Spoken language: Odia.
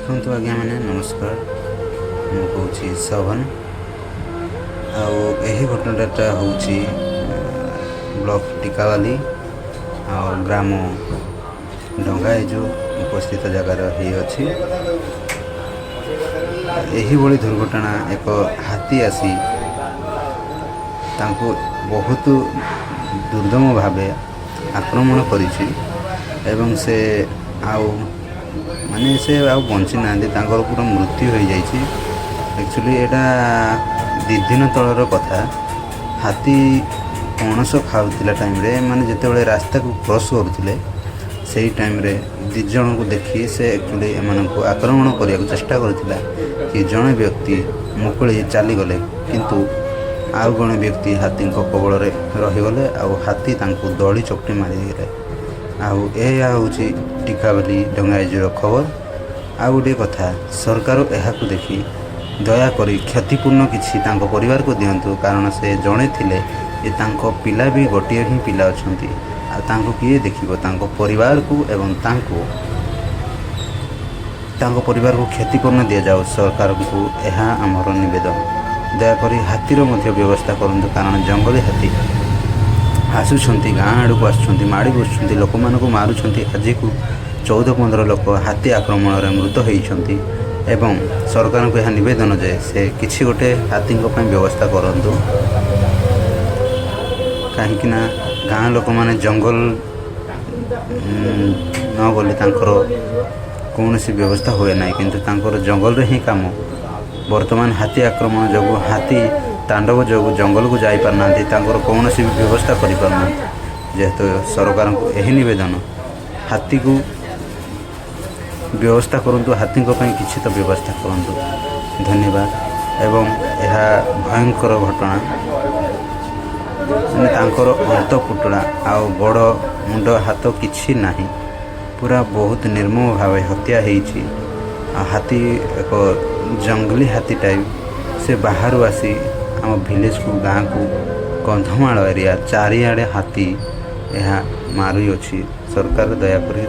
ଦେଖନ୍ତୁ ଆଜ୍ଞାମାନେ, ନମସ୍କାର। ମୁଁ କହୁଛି ଶୋଭନ। ଆଉ ଏହି ଘଟଣାଟା ହେଉଛି ବ୍ଲକ ଟିକାବାଲି ଆଉ ଗ୍ରାମ ଡଙ୍ଗାଏଜୁ ଉପସ୍ଥିତ ଜାଗାରେ ହେଇଅଛି। ଏହିଭଳି ଦୁର୍ଘଟଣା, ଏକ ହାତୀ ଆସି ତାଙ୍କୁ ବହୁତ ଦୁର୍ଦ୍ଦମ ଭାବେ ଆକ୍ରମଣ କରିଛି ଏବଂ ସେ ଆଉ ମାନେ ସେ ଆଉ ବଞ୍ଚି ନାହାନ୍ତି, ତାଙ୍କର ପୁରା ମୃତ୍ୟୁ ହୋଇଯାଇଛି। ଆକ୍ଚୁଆଲି ଏଇଟା 2 ଦିନ ତଳର କଥା। ହାତୀ ପଣସ ଖାଉଥିଲା ଟାଇମ୍ରେ, ମାନେ ଯେତେବେଳେ ରାସ୍ତାକୁ କ୍ରସ୍ କରୁଥିଲେ, ସେଇ ଟାଇମ୍ରେ ଦୁଇ ଜଣଙ୍କୁ ଦେଖି ସେ ଆକ୍ଚୁଆଲି ଏମାନଙ୍କୁ ଆକ୍ରମଣ କରିବାକୁ ଚେଷ୍ଟା କରିଥିଲା କି ଜଣେ ବ୍ୟକ୍ତି ମୁକୁଳି ଚାଲିଗଲେ, କିନ୍ତୁ ଆଉ ଜଣେ ବ୍ୟକ୍ତି ହାତୀଙ୍କ କବଳରେ ରହିଗଲେ ଆଉ ହାତୀ ତାଙ୍କୁ ଦଳି ଚକଟି ମାରିଦେଲେ। ଆଉ ଏହା ହେଉଛି ଟିକାବାଲି ଡଙ୍ଗାଇଜୁର ଖବର। ଆଉ ଗୋଟିଏ କଥା, ସରକାର ଏହାକୁ ଦେଖି ଦୟାକରି କ୍ଷତିପୂର୍ଣ୍ଣ କିଛି ତାଙ୍କ ପରିବାରକୁ ଦିଅନ୍ତୁ, କାରଣ ସେ ଜଣେ ଥିଲେ ଯେ ତାଙ୍କ ପିଲା ବି ଗୋଟିଏ ହିଁ ପିଲା ଅଛନ୍ତି। ଆଉ ତାଙ୍କୁ କିଏ ଦେଖିବ? ତାଙ୍କ ପରିବାରକୁ ଏବଂ ତାଙ୍କୁ, ତାଙ୍କ ପରିବାରକୁ କ୍ଷତିପୂରଣ ଦିଆଯାଉ। ସରକାରଙ୍କୁ ଏହା ଆମର ନିବେଦନ। ଦୟାକରି ହାତୀର ମଧ୍ୟ ବ୍ୟବସ୍ଥା କରନ୍ତୁ, କାରଣ ଜଙ୍ଗଲୀ ହାତୀ ଆସୁଛନ୍ତି, ଗାଁ ଆଡ଼କୁ ଆସୁଛନ୍ତି, ମାଡ଼ି ବସୁଛନ୍ତି, ଲୋକମାନଙ୍କୁ ମାରୁଛନ୍ତି। ଆଜିକୁ 14-15 ଲୋକ ହାତୀ ଆକ୍ରମଣରେ ମୃତ ହୋଇଛନ୍ତି ଏବଂ ସରକାରଙ୍କୁ ଏହା ନିବେଦନ ଯେ ସେ କିଛି ଗୋଟେ ହାତୀଙ୍କ ପାଇଁ ବ୍ୟବସ୍ଥା କରନ୍ତୁ, କାହିଁକିନା ଗାଁ ଲୋକମାନେ ଜଙ୍ଗଲ ନ ଗଲେ ତାଙ୍କର କୌଣସି ବ୍ୟବସ୍ଥା ହୁଏ ନାହିଁ, କିନ୍ତୁ ତାଙ୍କର ଜଙ୍ଗଲରେ ହିଁ କାମ। ବର୍ତ୍ତମାନ ହାତୀ ଆକ୍ରମଣ ଯୋଗୁଁ, ହାତୀ ତାଣ୍ଡବ ଯୋଗୁଁ ଜଙ୍ଗଲକୁ ଯାଇପାରୁନାହାନ୍ତି, ତାଙ୍କର କୌଣସି ବି ବ୍ୟବସ୍ଥା କରିପାରୁନାହାନ୍ତି। ଯେହେତୁ ସରକାରଙ୍କୁ ଏହି ନିବେଦନ, ହାତୀକୁ ବ୍ୟବସ୍ଥା କରନ୍ତୁ, ହାତୀଙ୍କ ପାଇଁ କିଛି ତ ବ୍ୟବସ୍ଥା କରନ୍ତୁ। ଧନ୍ୟବାଦ। ଏବଂ ଏହା ଭୟଙ୍କର ଘଟଣା, ମାନେ ତାଙ୍କର ଅନ୍ତପୁଟଳା ଆଉ ଗୋଡ଼, ମୁଣ୍ଡ, ହାତ କିଛି ନାହିଁ। ପୁରା ବହୁତ ନିର୍ମମ ଭାବେ ହତ୍ୟା ହେଇଛି। ଆଉ ହାତୀ ଏକ ଜଙ୍ଗଲୀ ହାତୀ ଟାଇପ୍, ସେ ବାହାରୁ ଆସି ଆମ ଭିଲେଜକୁ, ଗାଁକୁ, କନ୍ଧମାଳ ଏରିଆ ଚାରିଆଡ଼େ ହାତୀ ଏହା ମାରୁଅଛି। ସରକାର ଦୟାକରି